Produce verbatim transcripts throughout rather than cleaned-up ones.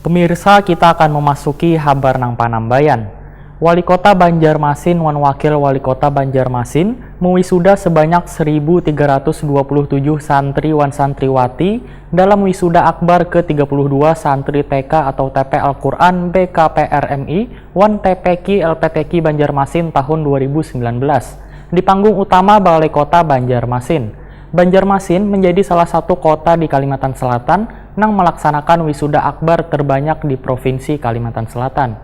Pemirsa, kita akan memasuki habar nang panambayan. Wali Kota Banjarmasin wan Wakil Wali Kota Banjarmasin mewisuda sebanyak seribu tiga ratus dua puluh tujuh santri wan santriwati dalam wisuda akbar ke tiga puluh dua santri T K atau T P Al-Quran B K P R M I wan T P Q L P T Q Banjarmasin tahun dua ribu sembilan belas di panggung utama Balai Kota Banjarmasin. Banjarmasin menjadi salah satu kota di Kalimantan Selatan nang melaksanakan wisuda akbar terbanyak di Provinsi Kalimantan Selatan.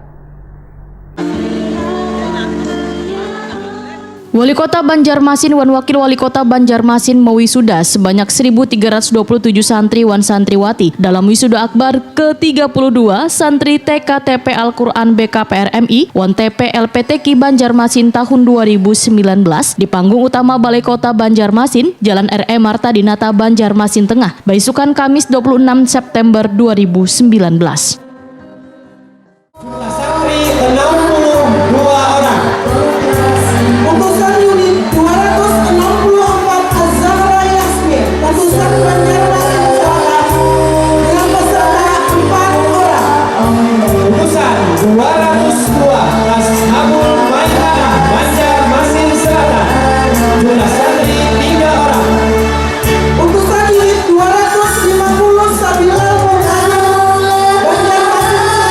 Wali Kota Banjarmasin wan Wakil Wali Kota Banjarmasin mewisuda sebanyak seribu tiga ratus dua puluh tujuh santri wan santriwati dalam wisuda akbar ke tiga puluh dua santri T K T P Al-Quran B K P R M I wan T P L P T Q Banjarmasin tahun dua ribu sembilan belas di panggung utama Balai Kota Banjarmasin, Jalan R E Marta Dinata, Banjarmasin Tengah, baisukan Kamis dua puluh enam September dua ribu sembilan belas. Jumlah santri enam puluh dua orang. Utusan unit dua ratus enam puluh empat Azahra Yasmin, utusan Banjarmasin Selatan, dengan peserta empat orang. Utusan dua ratus dua Ashabul Maimanah Banjarmasin Selatan, jumlah santri tiga orang. Utusan unit dua ratus lima puluh Sabilal Mursalin Banjarmasin Selatan.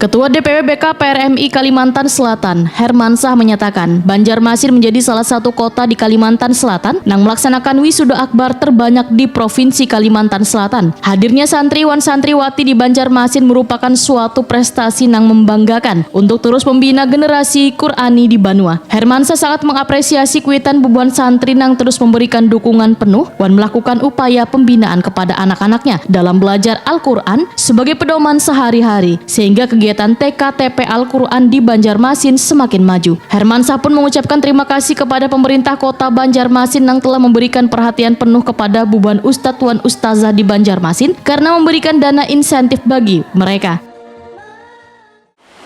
Ketua D P W B K P R M I Kalimantan Selatan, Hermansah, menyatakan Banjarmasin menjadi salah satu kota di Kalimantan Selatan nang melaksanakan wisuda akbar terbanyak di Provinsi Kalimantan Selatan. Hadirnya santri wan santriwati di Banjarmasin merupakan suatu prestasi nang membanggakan untuk terus membina generasi Qurani di banua. Hermansah sangat mengapresiasi kuitan bubuhan santri nang terus memberikan dukungan penuh wan melakukan upaya pembinaan kepada anak-anaknya dalam belajar Al-Quran sebagai pedoman sehari-hari, sehingga kegiatan T K T P Al-Quran di Banjarmasin semakin maju. Hermansah pun mengucapkan terima kasih kepada pemerintah kota Banjarmasin nang telah memberikan perhatian penuh kepada bubuhan ustadz wan ustazah di Banjarmasin karena memberikan dana insentif bagi mereka.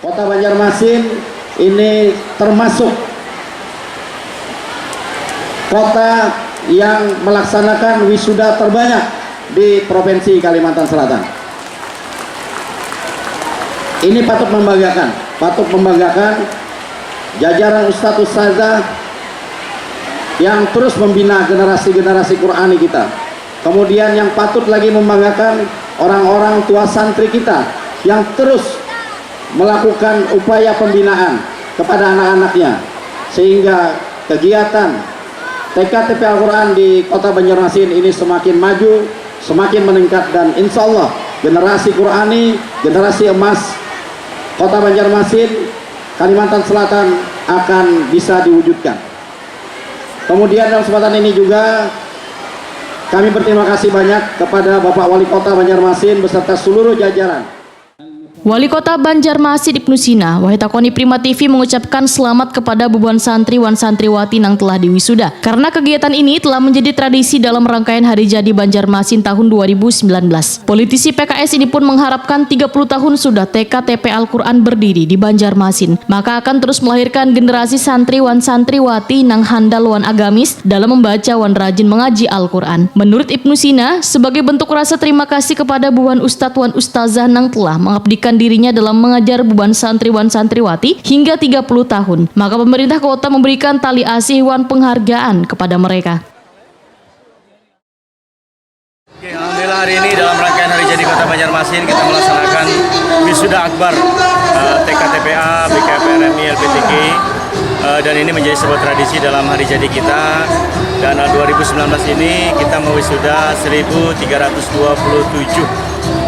Kota Banjarmasin ini termasuk kota yang melaksanakan wisuda terbanyak di Provinsi Kalimantan Selatan. Ini patut membanggakan, patut membanggakan jajaran ustadz ustazah yang terus membina generasi-generasi Qurani kita. Kemudian yang patut lagi membanggakan orang-orang tua santri kita yang terus melakukan upaya pembinaan kepada anak-anaknya, sehingga kegiatan T K T P Al-Quran di Kota Banjarmasin ini semakin maju, semakin meningkat, dan insya Allah generasi Qurani, generasi emas Kota Banjarmasin, Kalimantan Selatan akan bisa diwujudkan. Kemudian dalam kesempatan ini juga kami berterima kasih banyak kepada Bapak Wali Kota Banjarmasin beserta seluruh jajaran. Wali Kota Banjarmasin Ibnu Sina, wahai takoni Prima T V, mengucapkan selamat kepada bubuhan santri wan santriwati nang telah diwisuda. Karena kegiatan ini telah menjadi tradisi dalam rangkaian Hari Jadi Banjarmasin tahun dua ribu sembilan belas. Politisi P K S ini pun mengharapkan tiga puluh tahun sudah T K T P Al-Quran berdiri di Banjarmasin, maka akan terus melahirkan generasi santri wan santriwati nang handal wan agamis dalam membaca wan rajin mengaji Al-Quran. Menurut Ibnu Sina, sebagai bentuk rasa terima kasih kepada bubuhan ustadz wan ustazah nang telah mengabdikan dirinya dalam mengajar bubuhan santri wan santriwati hingga tiga puluh tahun, maka pemerintah kota memberikan tali asih wan penghargaan kepada mereka. Oke, alhamdulillah hari ini dalam rangkaian Hari Jadi Kota Banjarmasin, kita melaksanakan wisuda akbar, eh, T K T P A, B K P R M I, L P T Q, eh, dan ini menjadi sebuah tradisi dalam hari jadi kita. Dan, eh, dua ribu sembilan belas ini kita mewisuda seribu tiga ratus dua puluh tujuh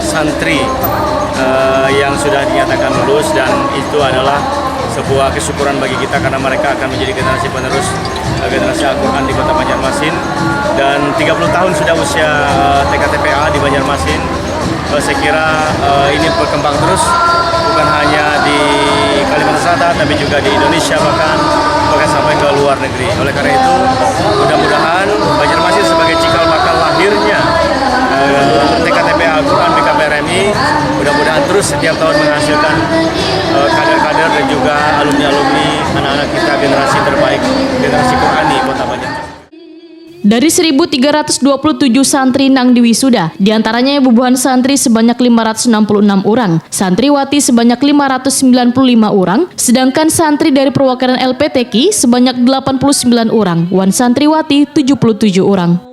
santri, eh, yang sudah dinyatakan lulus, dan itu adalah sebuah kesyukuran bagi kita karena mereka akan menjadi generasi penerus, eh, generasi Al-Quran di Kota Banjarmasin. Dan tiga puluh tahun sudah usia, eh, T K T P A di Banjarmasin. Eh, saya kira, eh, ini berkembang terus, bukan hanya di Kalimantan Selatan, tapi juga di Indonesia, bahkan, bahkan sampai ke luar negeri. Oleh karena itu, mudah-mudahan Banjarmasin sebagai cikal bakal lahirnya, eh, T K T P A Al-Quran B K P R M I, mudah-mudahan terus setiap tahun menghasilkan, eh, kader-kader dan juga alumni-alumni, anak-anak kita, generasi terbaik, generasi Qurani Kota Banjarmasin. Dari seribu tiga ratus dua puluh tujuh santri nang diwisuda, diantaranya bubuhan santri sebanyak lima ratus enam puluh enam orang, santriwati sebanyak lima ratus sembilan puluh lima orang, sedangkan santri dari perwakilan L P T Q I sebanyak delapan puluh sembilan orang, wan santriwati tujuh puluh tujuh orang.